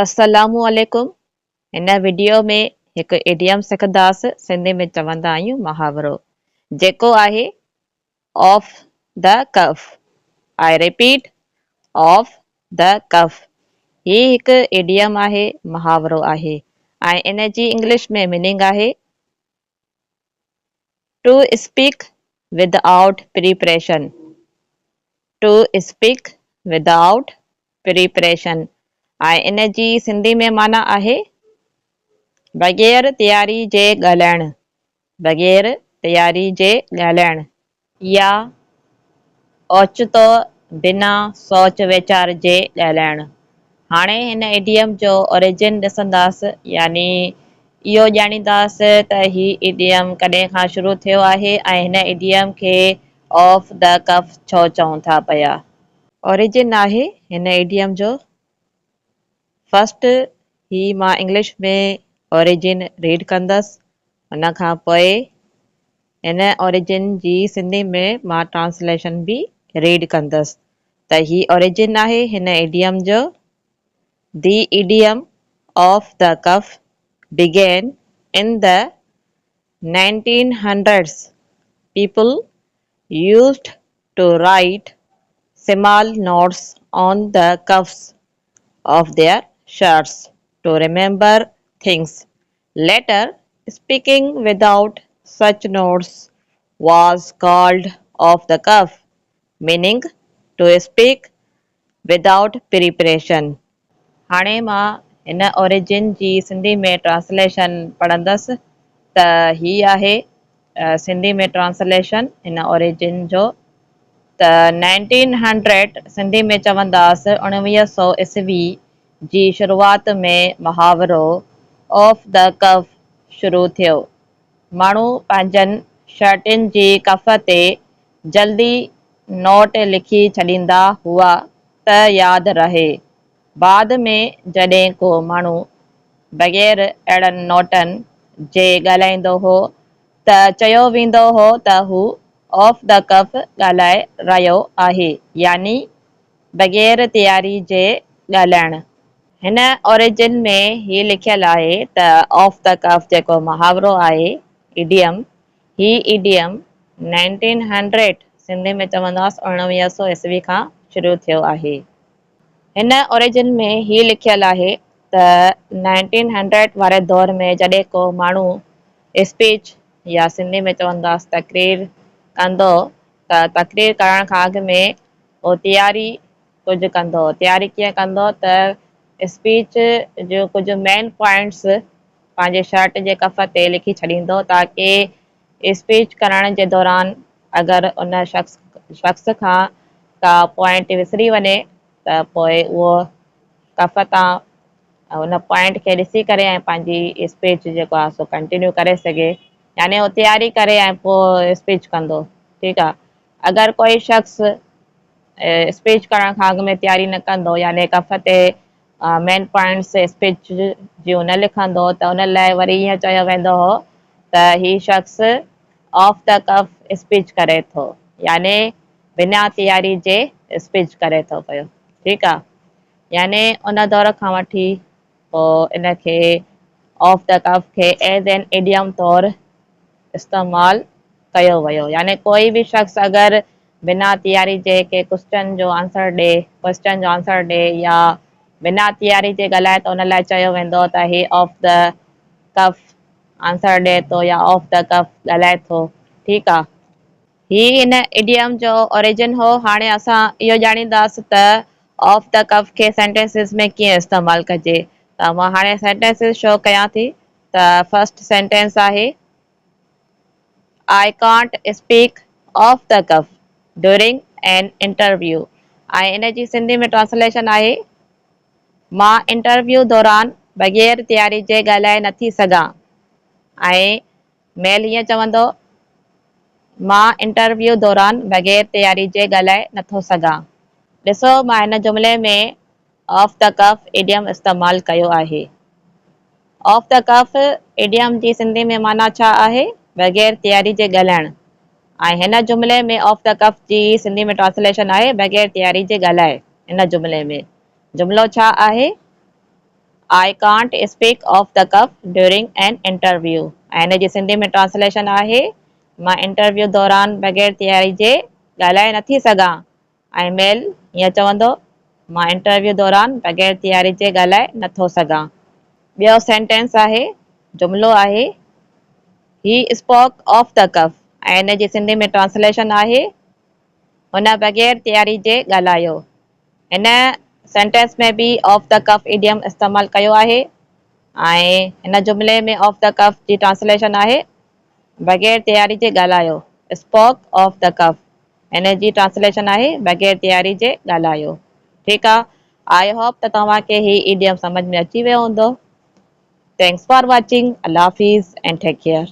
السلام عليڪم هن وڊيو ۾ هڪ ايڊيم سکنداس سنڌي ۾ چوندا آهيون محاورو جيڪو آهي off the cuff I repeat off the cuff هي هڪ ايڊيم آهي محاورو آهي ۽ ان جي انگلش ۾ ميننگ آهي to speak without preparation to speak without preparation ۽ ان جي سنڌي ۾ معنيٰ آهي بغير تياري جي ڳالهائڻ بغير تياري جي ڳالهائڻ. يا اوچتو بنا سوچ ويچار جي ڳالهائڻ. هاڻي هن ايڊيم جو اوريجن ڏسنداس يعني اهو ڄاڻينداس ته هي ايڊيم ڪڏهن کان شروع ٿيو آهي ۽ هن ايڊيم کي آف the ڪف ڇو چئون ٿا پيا. اوريجن آهي هن ايڊيم جو. فرسٽ هي مان انگلش ۾ اوريجن ريڊ ڪندس ان کان پوء هن اوريجن جي سنڌي ۾ مان ٽرانسليشن به ريڊ ڪندس ته هي اوريجن آهي هن ايڊيم جو the idiom off the cuff began in the nineteen hundreds people used to write small notes on the cuffs of their shirts to remember things. Later, speaking without such notes was called off the cuff, meaning to speak without preparation. هاڻي مان هن origin جي Sindhi ۾ translation پڙهندس ته هي آهي Sindhi ۾ translation هن origin جو ته نائنٽين هنڊريڊ سنڌي ۾ چونداس اڻويهه سو عيسوي جي شروعات ۾ محاورو آف the ڪف شروع ٿيو. ماڻهو پنهنجن شرٽن جي ڪف تي جلدي نوٽ لکي ڇڏيندا هئا ته ياد رهي. بعد ۾ جڏهن ڪو ماڻهو بغير اهڙن نوٽن جي ڳالهائيندو هو ته چيو ويندو هو ته هو آف the ڪف ڳالهائي رهيو آهي يعني بغير تياري جي ڳالهائڻ. هن اوريجن ۾ هي لکيل آهي ته آف the ڪف جيڪو محاورو آهي، Idiom، هي ايڊيم نائنٽين هنڊريڊ، سنڌي ۾ چونداس اڻويهه سو عيسوي کان شروع ٿيو آهي. هن اوريجن ۾ هي لکيل آهي ته نائنٽين هنڊريڊ واري دور ۾ جڏهن ڪو ماڻهو اسپيچ يا سنڌي ۾ چونداس تقرير ڪندو ته تقرير ڪرڻ کان اڳ ۾ هو تياري ڪجهه ڪندو. تياري ڪيئن ڪندو ته اسپيچ جون ڪجهه مين پوائنٽس پنهنجي شرٽ جي ڪف تي لکي ڇڏيندو تاڪه اسپيچ ڪرڻ جي دوران اگر ان شخص شخص کان ڪا پوائنٽ وسري وڃي ته پوء اهو ڪف تان ان پوائنٽ کي ڏسي ڪري ۽ پنهنجي اسپيچ جيڪو آهي سو ڪنٽينيو ڪري سگهي يعني هو تياري ڪري ۽ پوء اسپيچ ڪندو ٺيڪ آهي اگر ڪوئي شخص اسپيچ ڪرڻ کان اڳ ۾ تياري نه ڪندو يعني ڪف تي مين پوائنٽس اسپيچ جون نه لکندو ته ان لاء وري ائين چيو ويندو هو ته هي شخص آف the ڪف اسپيچ ڪري ٿو يعني بنا تياري جي اسپيچ ڪري ٿو پيو ٺيڪ آ يعني ان دور کان وٺي پوء ان کي آف the ڪف کي ايز اين ايڊيم طور استعمال ڪيو ويو يعني ڪوئي به شخص اگر بنا تياري جي ڪي ڪوسچن جو آنسر ڏي ڪوسچن جو آنسر ڏي يا بنا تياري جي ڳالهائي ته ان لاء چيو ويندو ته هي آف the ڪف آنسر ڏي ٿو يا آف the ڪف ڳالهائي ٿو ٺيڪ آ. هي ان ايڊيم جو اوريجن هو هاڻي اسان اهو ڄاڻينداس ته آف the ڪف کي سينٽينسز ۾ ڪيئن استعمال ڪجي ته مان هاڻي سينٽينسز شو ڪيان ٿي ته فرسٽ سينٽينس آهي I can't speak off the cuff during an interview ۽ ان جي سنڌي ۾ ٽرانسليشن آهي مان انٽرويو دوران بغير تياري جي ڳالهائي نٿي سگهان ۽ ميل هيئن چوندو مان انٽرويو دوران بغير تياري جي ڳالهائي نٿو سگهان. ڏسو مان هن جملي ۾ آف the ڪف ايڊيم استعمال ڪيو آهي. آف the ڪف ايڊيم جي سنڌي ۾ معنيٰ ڇا آهي؟ بغير تياري جي ڳالهائڻ ۽ هن جملي ۾ آف the ڪف جي سنڌي ۾ ٽرانسليشن آهي بغير تياري جي ڳالهائي. هن جملي ۾ جملو ڇا آهي؟ I can't speak off the cuff during an interview ۽ ان جي سنڌي ۾ ٽرانسليشن آهي مان انٽرويو دوران بغير تياري جي ڳالهائي نٿي سگهان ۽ ميل هيئن چوندو مان انٽرويو دوران بغير تياري جي ڳالهائي نٿو سگهان. ٻيو سينٽينس آهي، جملو آهي، He spoke off the cuff ۽ ان جي سنڌي ۾ ٽرانسليشن آهي هن بغير تياري جي ڳالهايو. هن سينٽينس ۾ به آف the ڪف ايڊيم استعمال ڪيو آهي ۽ هن جملي ۾ آف the ڪف جي ٽرانسليشن آهي بغير تياري جي ڳالهايو Spoke off the cuff هن جي ٽرانسليشن آهي بغير تياري جي ڳالهايو ٺيڪ آ I hope ته توهان کي هي ايڊيم سمجهه ۾ اچي ويو هوندو thanks for watching Allah Hafiz and take care.